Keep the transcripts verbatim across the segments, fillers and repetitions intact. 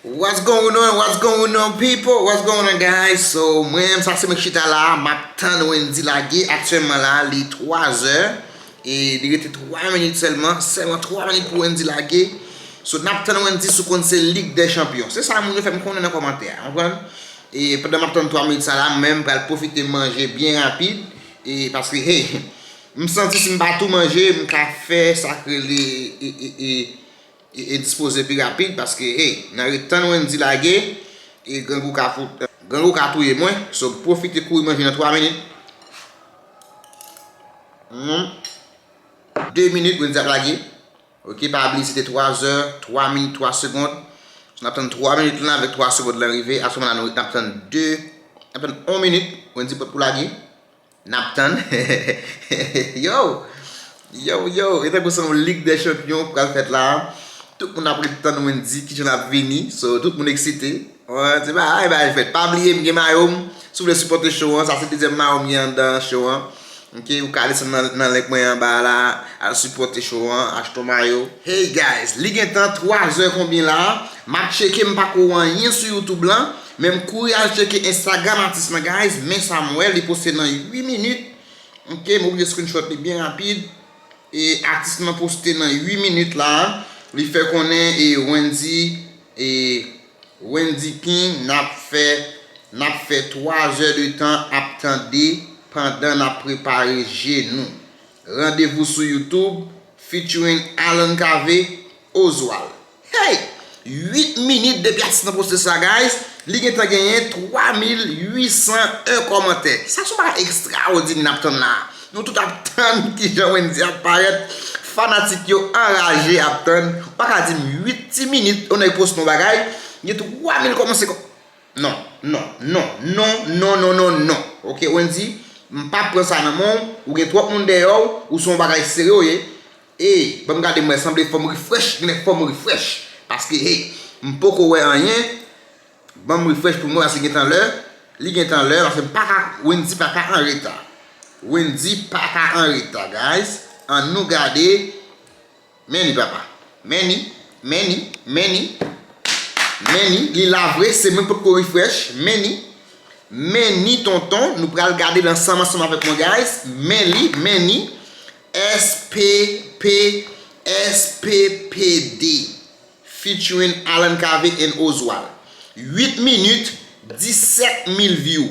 What's going on? What's going on, people? What's going on, guys? So, mwen menm, sa se mwen k chita la, m ap tann Wendy lage. Aktyèlman la, li twa zè, e li rete twa minit sèlman, sèlman twa minit pou Wendy lage. So, n ap tann Wendy sou konn se Lig dè Chanpyon. Se sa moun yo fè m konnen nan kòmantè a, konprann? E pandan m ap tann twa minit sa la, mwen menm, m pral pwofite manje byen rapid, e paske, hey, m santi si m pa tou manje, m ka fè sa k rele, e, e, e, e, e dispoze pi rapid, paske, hey, nan ret tann Wendy lage, e grangou ka fout, grangou ka touye mwen, so pwofite kouri manje nan twa minit. Hmm. De minit, Wendy ap lage. Ok, pa bliye, se te twa zè, twa minit, twa segonn. So, n ap tann twa minit lan avèk twa segonn lan rive. Aswè la, nou, n ap tann de, n ap tann yon minit, Wendy prèt pou lage. N ap tann. Yo! Yo, yo! E tankou se yon Lig dè Chanpyon k pral fèt la. Tout moun ap ret tann Wendy, kijan l ap vini. So, tout moun eksite. Wi, se pa, ay, bagay fèt. Pa bliye, m gen mayo m. Si w vle sipòte show an, sa se dezyèm mayo m gen anndan show an. Ok, ou ka desann nan, nan link mwen anba la, al sipòte show an, achte yon mayo. Hey guys, li gentan twa zè konbyen la? M ap tcheke, m pako wè anyen sou YouTube lan, men m kouri al tcheke Instagram atis lan, guys, men sa m wè, li poste nan uit minit. Ok, m oblije screenshot li byen rapid. E atis lan poste nan uit minit la, li fè konnen, e Wendy, e Wendy King, n ap fè, n ap fè twa zè de tan ap tande pandan n ap prepare je nou. Randevou sou YouTube, featuring Alan Cavé, Oswald. Hey! Uit minit depi atis lan poste sa, guys. Li gentan genyen twa mil uit san en kòmantè. Sa se yon bagay ekstraòdinè n ap tann la. Nou tout ap tann kijan Wendy ap parèt. Fanatik yo anraje ap tann. Ou pa ka di m uit ti minit, yon nèg poste yon bagay, gen twa mil kòmantè. Non, non, non, non, non, non, non, non. Ok, Wendy, m p ap pran sa nan men w. Ou gen twòp moun dèyè w, ou se yon bagay serye w ye. E, ban m gade m wè, sanble fò m refresh, genlè fò m refresh. Paske, hey, m poko wè anyen. Ban m refresh pou m wè, paske gentan lè. Li gentan lè, paske m pa ka, Wendy pa ka an reta. Wendy pa ka an reta, guys. Ann nou gade. Men li, papa. Men li, men li, men li. Men li, li la vre, se mwen k potko refresh. Men li. Men li, tonton, nou pral gade l ansanm, ansanm avèk mwen, guys. Men li, men li. S P P, S P P D. Featuring Alan Cavé and Oswald. Uit minit, disèt mil view.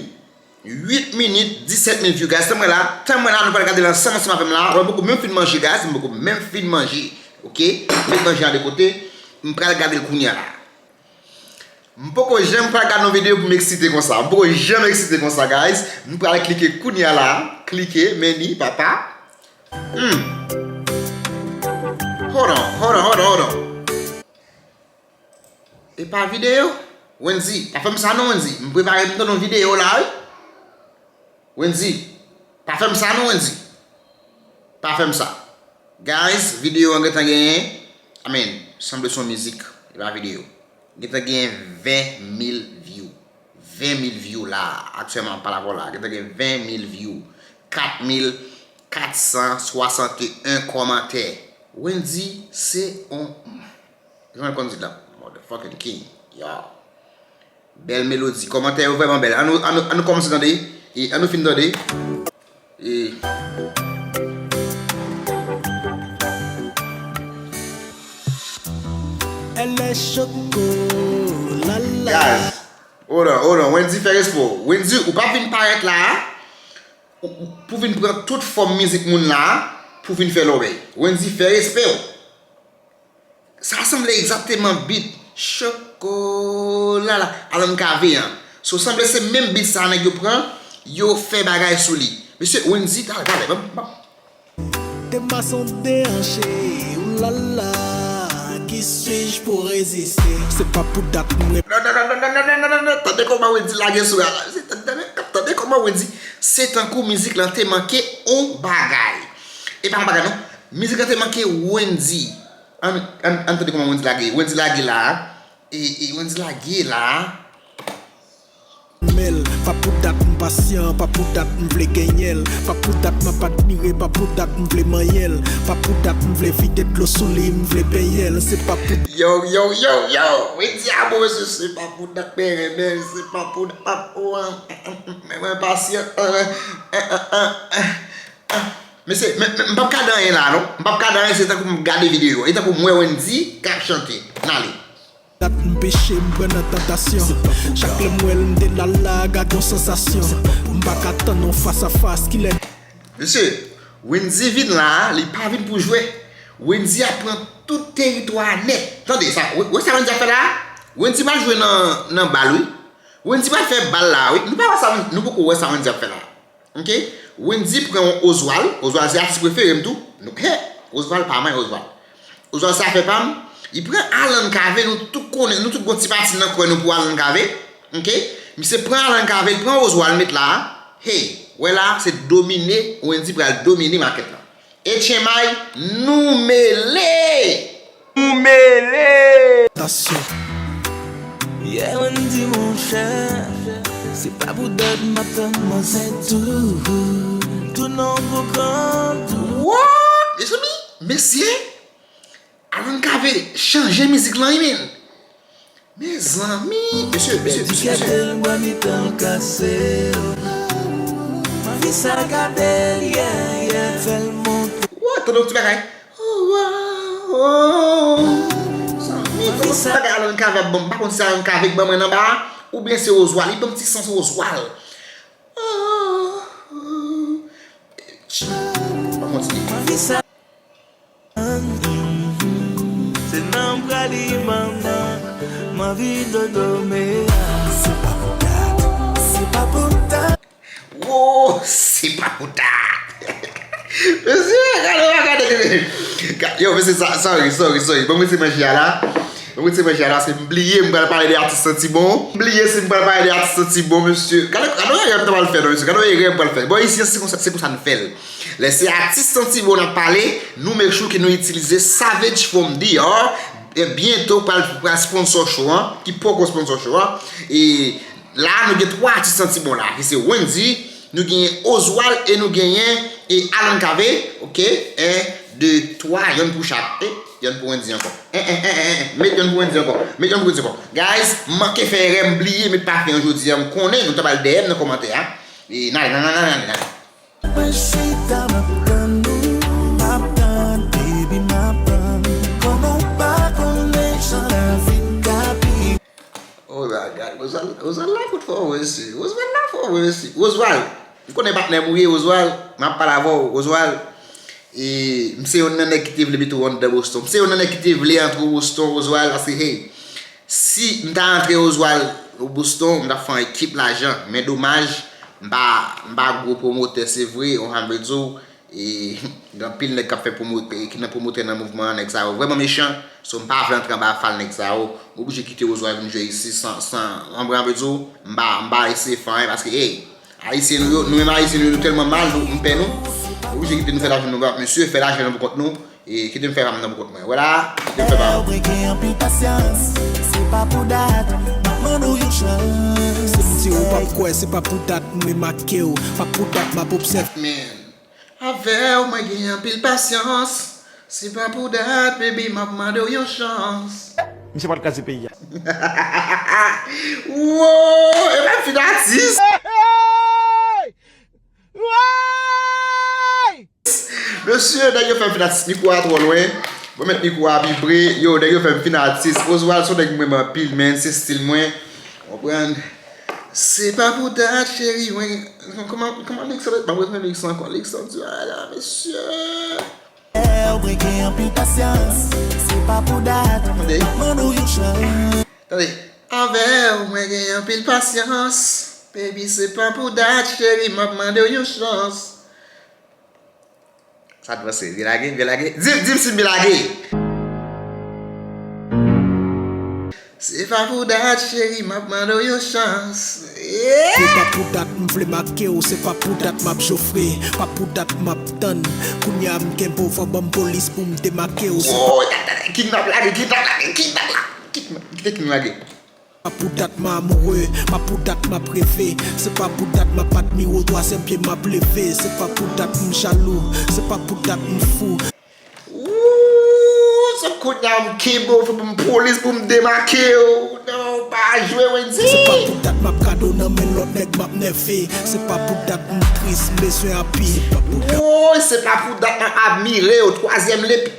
Uit minit, disèt mil view, guys. Tann mwen la, tann mwen la, nou pral gade l ansanm, ansanm avè m la. Mwen poko menm fin manje, guys. Mwen poko menm fin manje. Ok? Met manje a de kote. M pral gade l kounye a la. M poko janm pral gade yon videyo pou m eksite konsa. M poko janm eksite konsa, guys. M pral klike kounye a la. Klike, men li, papa. Hmm. Hold on, hold on, hold on, hold on. E pa videyo? Wendy, pa fè m sa non, Wendy. M prepare m tann yon videyo la, wi. Wendy, pa fè m sa non, Wendy. Pa fè m sa. Guys, videyo an gentan genyen. I mean, sanble se yon mizik, e pa videyo. Gentan genyen ven mil view. Ven mil view la, aktyèlman, m ap pale avè w la. Gentan gen ven mil view. Kat mil kat san swasanteyen kòmantè. Wendy, se on, jan l konn di la, motherfucking king. Yo. Bèl melodi. Kòmantè yo vrèman bèl. Ann nou, ann nou, ann nou kòmanse tande. E ann nou fin tande. E. Elle est choco, la la. Guys, hold on, hold on. Wendy, fè respè w. Wendy, ou pa vin parèt la a, ou, ou, pou vin pran tout fòm mizik moun la a, pou vin fè lòbèy. Wendy, fè respè w. Sa sanble egzakteman beat Chokolala Alan Cavé an. So, sanble se menm beat sa nèg yo pran, yo fè bagay sou li. Mesye, Wendy, talè, talè, ban m, ban m. Tes mains sont déhanchées, oulala, qui suis-je pour résister? C'est pas pour date, mwen. Non, non, non, non, non, non, non, non, non, non. Tande kòman Wendy lage sou la. Tande, tande, tande kòman Wendy. Se tankou mizik lan te manke on bagay. E pa on bagay, non. Mizik lan te manke Wendy. Ann, ann, ann tande kòman Wendy lage. Wendy lage la. E, e Wendy lage la. Mel, pa pou dat m pasyan, pa pou dat m vle genyen l. Pa pou dat m ap admire, pa pou dat m vle manyen l. Pa pou dat m vle vide dlo sou li, m vle benyen l. Se pa pou Yo, yo, yo, yo! Wendy a bon, mesye, se pa pou dat mwen renmen l, se pa pou dat m ap, oh, ah, ah, ah, ah, mwen pasyan, ah, ah, ah, ah, ah, ah. Mesye, men, men, m p ap ka di anyen la, non. M p ap ka di anyen, se tankou m gade videyo. E tankou m wè Wendy k ap chante. N ale. Dat m peche, m pran nan tantasyon. Chak lè m wè l, m delala, gad yon sansasyon. M pa ka tann yon fas a fas, kilè Mesye, Wendy vin la, li pa vin pou jwe. Wendy ap pran tout teritwa a nèt. Tande sa, w-, wè sa Wendy ap fè la? Wendy pral jwe nan, nan bal, wi. Wendy pral fè bal la, wi. Nou pa wè sa, nou poko wè sa Wendy ap fè la. Ok? Wendy pran yon Oswald. Oswald se atis prefere m tou. Nou, he, Oswald pa manyen Oswald. Oswald se afè pa m. Li pran Alan Cavé, nou tout konnen, nou tout gon ti pati nan kò nou pou Alan Cavé. Ok? Misye pran Alan Cavé, li pran Oswald met la. Hey, wè la, se domine, Wendy pral domine makèt la. Etchenmay, nou mele! Nou mele! Tansyon. Yeah, Wendy monchè, se pa pou dat m ap tann manzè tou. Tou non pou kont ou. What? Mezanmi, mesye, Alan Cavé chanje mizik lan, wi, men. Mezanmi, mesye, mesye, mesye, mesye. Pèdi kè l, bwa mitan l kase. Mwen anvi sa gade l, yeah, yeah, fè l monte. Wow, tande yon ti bagay. Oh, wow, oh. Mezanmi, tande yon ti bagay Alan Cavé ap ban m. M pa konn si Alan Cavé k ban mwen nan ba a, oubyen se Oswald. Li ban m ti sans Oswald. Oh, oh. Mwen kontinye. Se nan bra li manman, m anvi dodo me. Se pa pou dat, se pa pou dat. Wo, se pa pou dat. Mesye, gade, gade, gade. Ga-, yo, mesye, sa, sorry, sorry, sorry. Bon, mesye, manje a la. Bon, mesye, manje a la, se m bliye, m pral pale de atis santi bon. M bliye si m pral pale de atis santi bon, mesye. Gade, gade yon erè m ta pral fè, non, mesye. Gade yon erè m pral fè. Bon, isi, se konsa, se konsa n fè l. Lè se atis santi bon n ap pale, nou make sure ke nou itilize Savage from D R. E byento pral, pral sponsor show an, ki poko sponsor show an. E la, nou gen twa atis santi bon la, ki se Wendy, nou genyen Oswald e nou genyen, e, Alan Cavé. Ok, en, de, twa, yonn pou chak. E, yonn pou Wendy ankò. En, en, en, en, en, met yonn pou Wendy ankò. Met yonn pou Wendy ankò. Guys, m manke fè erè, m bliye met pafen an jodi a, m konnen nou ta pral dèyè m nan kòmantè a. E n ale, n ale, n ale, n ale, n ale. Mwen chita, m ap tann ou, m ap tann, baby, m ap tann. Kòman w pa konnen jan lavi m ka pi. Oh my God, Oswald, Oswald la fout fò vre, mesye. Oswald la fò vre, mesye. Oswald, m konnen patnè m ou ye, Oswald. M ap pale avè w, Oswald. E m se youn nan nèg ki te vle mete w anndan Boston. M se youn nan nèg ki te vle antre Boston, Oswald, paske, hey, si m ta antre Oswald Boston, m t ap fè yon ekip lajan. Men domaj, m pa, m pa gwo pwomotè, se vre, on sa m vle di w. E gen anpil nèg k ap fè pwomo-, ki nan pwomotè nan mouvman an, nèg sa yo vrèman mechan. So, m pa vle antre anba fal nèg sa yo. M oblije kite Oswald vin jwe isi san, san, on sa m vle di w, m pa, m pa eseye fè anyen, paske, hey, Ayisyen nou yo, nou menm Ayisyen nou yo, nou tèlman mal, nou, m pè nou. Nou oblije kite nou fè lajan nou, mesye, fè lajan nou pou kont nou. E kite m fè pa m nan pou kont mwen. Wè la, kite m fè pa m. Mwen gen anpil pasyans, se pa pou dat, m ap mande w yon chans. Si m di w p ap kwè, se pa pou dat, m remake w. Pa pou dat, m ap obsève. Man. Avè w, mwen gen anpil pasyans. Se pa pou dat, baby, m ap mande w yon chans. Misye pral kraze peyi a. Wow! E menm fin atis! Mesye, nèg yo fè m fin atis, mikwo a twò lwen. Mwen met mikwo a pi pre. Yo, nèg yo fè m fin atis. Oswald se yon nèg mwen renmen anpil, man. Se stil mwen. Konprann? Se pa pou dat, cheri, mwen. Kòman, kòman lyrics sa? M ap retounen lyrics sa ankò. Lyrics sa di, ala, mesye. Ou mwen gen anpil pasyans, se pa pou dat. Tande. M ap mande w yon chans. Tande. Avè w, mwen gen anpil pasyans. Baby, se pa pou dat, cheri, m ap mande w yon chans. Sa t panse? Byen lage, byen lage. Di, di m si m byen lage. Se pa pou dat, cheri, m ap mande w yon chans. Yeah! Se pa pou dat m vle make w, se pa pou dat m ap chofre, pa pou dat m ap tann. Kounye a m kenbe w, fò ban m polis pou m demake w. Se pa Oh, ta, ta, ta, King t ap lage, King t ap lage, King t ap lage, King, kite King lage. Pa pou dat m amoure, pa pou dat m ap reve. Se pa pou dat m ap admire w, twazyèm pye m ap leve. Se pa pou dat m jalou, se pa pou dat m fou. Ooh, se kounye a m kenbe w, fò pou m polis pou m demake w. Non, pa jwe, Wendy. Se pa pou dat m ap gade w nan men lòt nèg m ap nève. Se pa pou dat m tris, m bezwen api. Se pa pou dat. Woy, se pa pou dat m ap admire w, twazyèm lepi.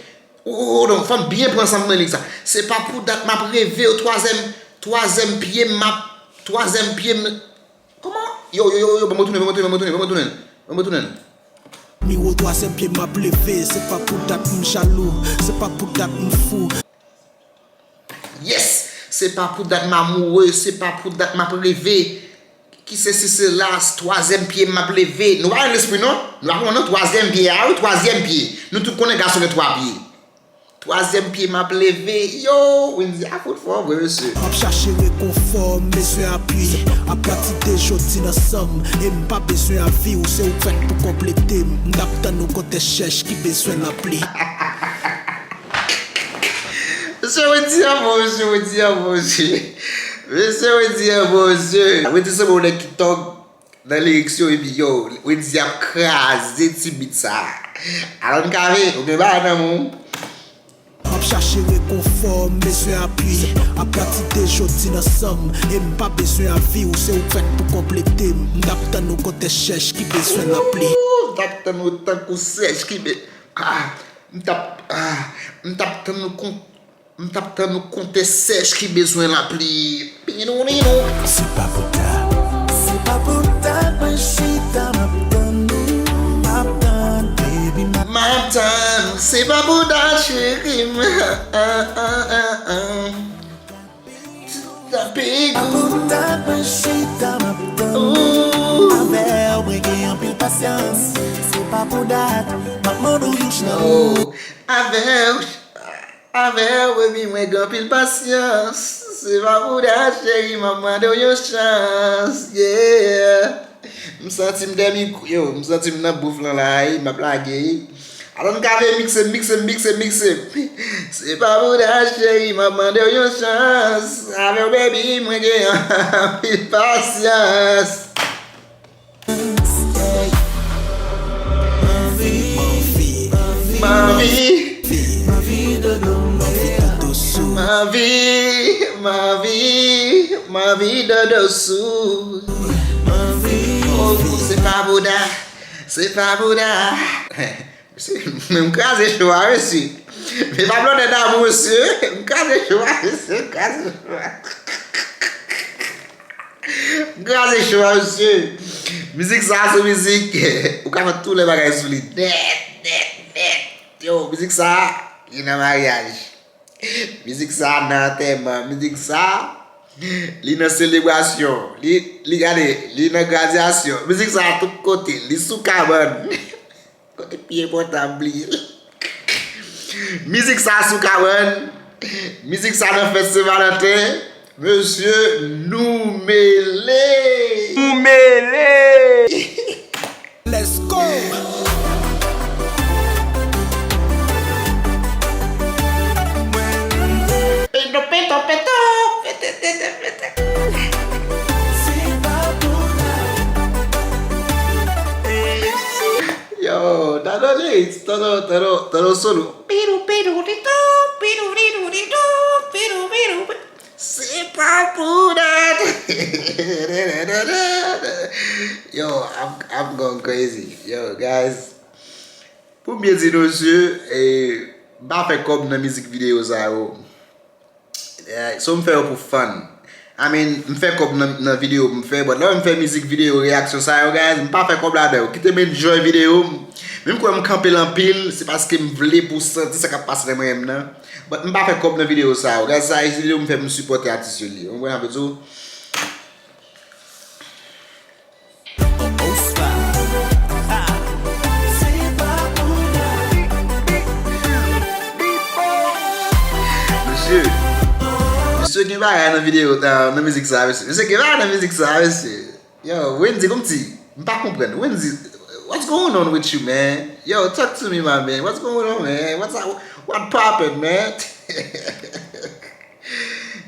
Oh, non, fò m byen pran sa m nan lig sa. Se pa pou dat m ap reve w, twazyèm, twazyèm pye m ap, twazyèm pye m. Kòman? Yo, yo, yo, yo, ban mwen tounen, ban mwen tounen, ban mwen tounen, ban mwen tounen, ban mwen tounen. Admire w, twazyèm pye m ap leve. Se pa pou dat m jalou, se pa pou dat m fou. Yes! Se pa pou dat m amoure, se pa pou dat m ap reve. Ki sesi sela, twazyèm pye m ap leve. Nou pa gen lespri non. Nou pa konprann non, twazyèm pye a wi, twazyèm pye. Nou tout konnen gason gen twa pye. Twazyèm pye m ap leve. Yo, Wendy a fout fò vre, mesye. M ap chache rekonfò, m bezwen apui. Apati de jodi n ansanm, e m pa bezwen avi w, se ou k fèt pou konplete m. M t ap tann ou kòtè chèch ki bezwen lapli. Mesye, Wendy a bon, mesye, Wendy a bon, mesye. Mesye, Wendy a bon, mesye. Wendy se bon nèg ki tòg nan lirik yo, epi yo, Wendy ap kraze ti bit sa. Alan Cavé, ou gen bagay nan men w. M ap chache rekonfò, m bezwen apui. Apati de jodi n ansanm, e m pa bezwen avi w, se ou k fèt pou konplete m. M t ap tann ou kòtè chèch ki bezwen lapli. Ooh, m t ap tann ou tankou sèch ki be-, ah, m t ap, ah, m t ap tann ou kon M t ap tann ou kòtè sèch ki bezwen lapli. Pinou, ninou. Se pa pou dat. Se pa pou dat mwen chita m ap tann ou. M ap tann, baby, m ap M ap tann, se pa pou dat, cheri m. Ah, ah, ah, ah. Tanpri. Se pa pou dat mwen chita m ap tann ou. Ooh. Avè w mwen gen anpil pasyans. Se pa pou dat m ap mande w yon chans. Oh, avè w. Avè w, baby, mwen gen anpil pasyans. Se pa pou dat, cheri, m ap mande w yon chans. Yeah. M santi m dèmi, yo, m santi m nan bouf lan la, ey, m ap lage, ey. Alan Cavé, mikse, mikse, mikse, mikse. Se pa pou dat, cheri, m ap mande w yon chans. Avè w, baby, mwen gen anpil pasyans. M anvi, m anvi, m anvi dodo sou. M anvi, m anvi, m anvi dodo sou. Oh, se pa bouda, se pa bouda. Mesye, men m kraze cho a, mesye. Men pa blòdè damou, mesye. M kraze cho a, mesye, m kraze cho a. M kraze cho a, mesye. Mizik sa a se mizik, ou ka fè tout lè bagay sou li. Nèt, nèt, nèt. Yo, mizik sa a, li nan maryaj. Mizik sa a nan antèman. Mizik sa a, li nan selebrasyon. Li, li gade, li nan gradyasyon. Mizik sa a tout kote. Li sou kabann. Kote pi enpòtan m bliye l. Mizik sa sou kabann. Mizik sa nan fèt Sen Valanten. Mesye, nou mele. Nou mele. Let's go. Peto, peto, peto. Pete, pete, pete. Yo, tande lyrics, tande, tande, tande solo. Piru, piru, ditu, piru, piru, ditu, piru, piru, pi-, se pa pou dat. Yo, I'm, I'm going crazy. Yo, guys, pou m byen di nou, mesye, eh, m pa fè kòb nan mizik videyo sa yo. Eh, so m fè yo pou fun. I mean, m fè kòb nan, nan videyo m fè, but lè m fè mizik videyo reyaksyon sa yo, guys, m pa fè kòb ladan yo. Kite m enjoy videyo m. Menm kwè m kanpe l anpil, se paske m vle pou w santi sa k ap pase nan mwen menm nan. But m pa fè kòb nan videyo sa yo. Guys, sa e videyo m fè pou m sipòte atis yo li. Ou konprann sa m vle di w? Mesye, mesye gen bagay nan videyo, nan, nan mizik sa, mesye. Mesye gen bagay nan mizik sa, mesye. Yo, Wendy, kòmsi, m pa konprann. Wendy, what's going on with you, man? Yo, talk to me, my man. What's going on, man? What's up? What poppin', man?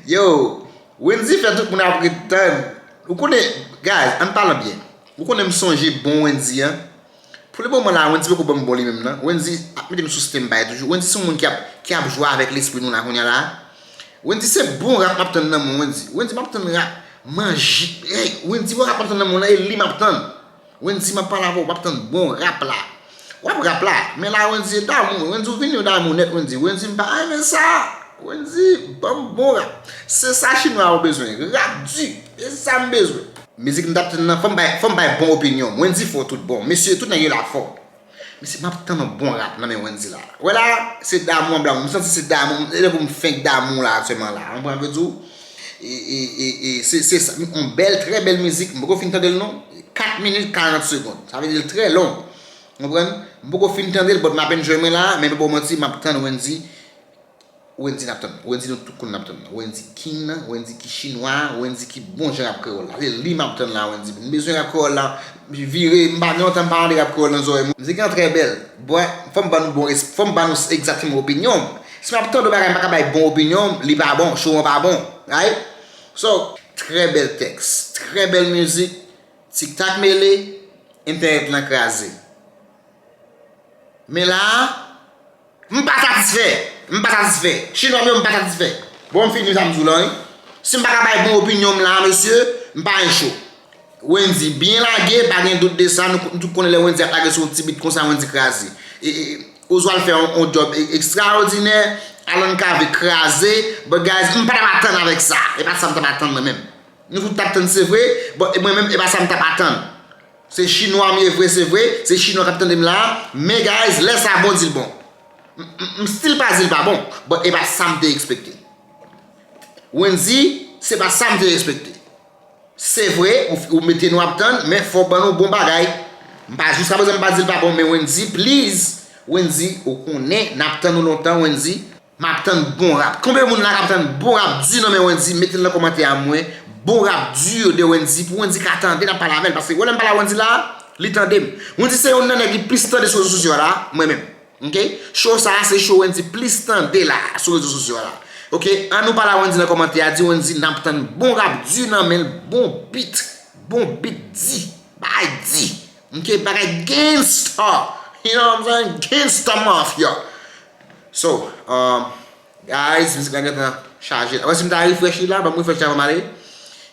Yo, Wendy fè tout moun ap ret tann. Ou konnen, guys, ann pale byen. Ou konnen m sonje bon Wendy an. Pou le moman la, Wendy poko ban m bon li menm nan. Wendy ap mete m sou standby toujou. Wendy se yon moun ki ap, ki ap jwe avèk lespri nou la kounye a la. Wendy se bon rap m ap tann nan men w Wendy. Wendy m ap tann rap. Manje. Hey, Wendy bon rap m ap tann nan men w lan, e li m ap tann. Wendy, m ap pale avè w, m ap tann bon rap la. W ap rap la, men la Wendy e damou, Wendy ou vini ou damou nèt Wendy, Wendy m pa renmen sa. Wendy, ban m bon rap. Se sa chinwa yo bezwen, rap di, e sa m bezwen. Mizik m t ap tann nan, fò m bay, fò m bay bon opinyon m. Wendy fò tout bon, mesye tout nèg yo la fò. Mesye m ap tann yon bon rap nan men Wendy la. Wè la, se damou an blan, m santi se damou, e tankou m fenk damou la aktyèlman la. Ou konprann sa m vle di w? E, e, e, e, se, se sa, yon bèl, trè bèl mizik. M poko fin tande l non. Kat minit karant segonn. Sa vle di l trè long. Ou konprann? M poko fin tande l, but m apenn jwenn mwen la, men m pa ba w manti, m ap tann Wendy. Wendy n ap tann. Wendy nou tout konn n ap tann. Wendy King nan, Wendy ki chinwa, Wendy ki bon jan rap kreyòl la. Se li m ap tann la, Wendy. M bezwen rap kreyòl la. Vire, m pa gen lontan m pa tande rap kreyòl nan zòrèy mwen. Mizik lan trè bèl. Bon, fò m ban nou bon res-, fò m ban nou egzakteman opinyon m. Si m ap tande yon bagay, m pa ka bay bon opinyon m, li pa bon, show an pa bon. Right? So, trè bèl tèks, trè bèl mizik, Tiktak mele, entènèt lan kraze. Men la a, m pa satisfè, m pa satisfè. Chinwa m yo, m pa satisfè. Bon, m fini sa m di w lan, wi. Si m pa ka bay bon opinyon m la, mesye, m pa gen cho. Wendy byen lage, pa gen dout de sa, nou, nou tout konnen lè Wendy ap lage sou yon ti beat konsa, Wendy kraze. E, e, Oswald fè yon, yon djòb e-, ekstraòdinè, Alan Cavé kraze, but guys, m pa t ap atann avèk sa. E pa sa m t ap atann mwen menm. Nou tout t ap tann, se vre, but mwen menm, e pa sa m t ap atann. Se chinwa m ye vre, se vre, se chinwa k ap tande m la, men guys, lè sa bon, di l bon. M, m, m still pa di l pa bon, but e pa sa m te ekspekte. Wendy, se pa sa m te ekspekte. Se vre, ou, ou mete nou ap tann, men fò w ban nou bon bagay. M pa, jiska prezan, m pa di l pa bon, men Wendy, please, Wendy, ou konnen, n ap tann ou lontan, Wendy. M ap tann bon rap. Konbyen moun la k ap tann bon rap di nan men Wendy? Mete l nan kòmantè a mwen. Bon rap di de Wendy, pou Wendy ka tande, n ap pale avè l. Paske wè lè m pale a Wendy la, li tande m. Wendy se youn nan nèg li plis tande sou rezo sosyo a la, mwen menm. Ok? Show sa a se show Wendy plis tande la sou rezo sosyo a la. Ok? Ann nou pale a Wendy nan kòmantè a, di Wendy n ap tann bon rap di nan men l, bon beat, bon beat di, bagay di. Ok? Bagay gangsta. You know what I'm saying? Gangsta mafia. So, um, guys, mizik la gentan chaje. Apre si m ta refresh li la, ban m refresh li avan m ale.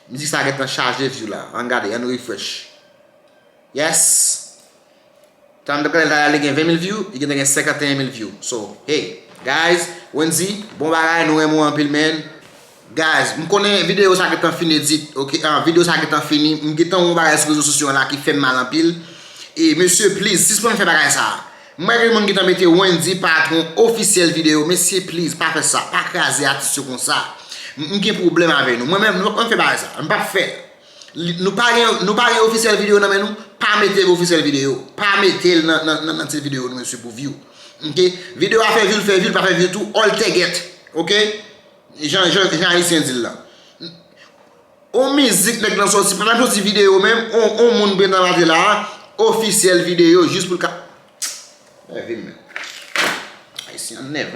Mizik sa gentan chaje view la. Ann gade, ann refresh. Yes. Tan m t ap gade l talè a, li gen ven mil view, li gentan gen senkanteyen mil view. So, hey, guys, Wendy, bon bagay, nou renmen w anpil, man. Guys, m konnen videyo sa gentan fin edit, ok? Ah, videyo sa gentan fini. M gentan wè yon bagay sou rezo sosyo an la ki fè m mal anpil. E mesye, please, sispann fè bagay sa. M wè gen moun gentan mete Wendy patwon ofisyèl videyo. Mesye, please, pa fè sa. Pa kraze atis yo konsa. M, m gen pwoblèm avè nou. Mwen menm, nou pa konn fè bagay sa. M p ap fè. Li, nou pa gen, nou pa gen ofisyèl videyo nan men nou, pa mete ofisyèl videyo. Pa mete l nan, nan, nan, nan ti videyo nou, mesye, pou view. Ok? Videyo a fè view, l fè view, l pa fè view tou, all tègèt. Ok? Jan, jan, jan ayisyen di l lan. On mizik nèg lan sòti, pa menm sòti videyo menm, on, on moun gentan mete la, ofisyèl videyo, jis pou l ka. Leve l menm. Ayisyen an nèvan.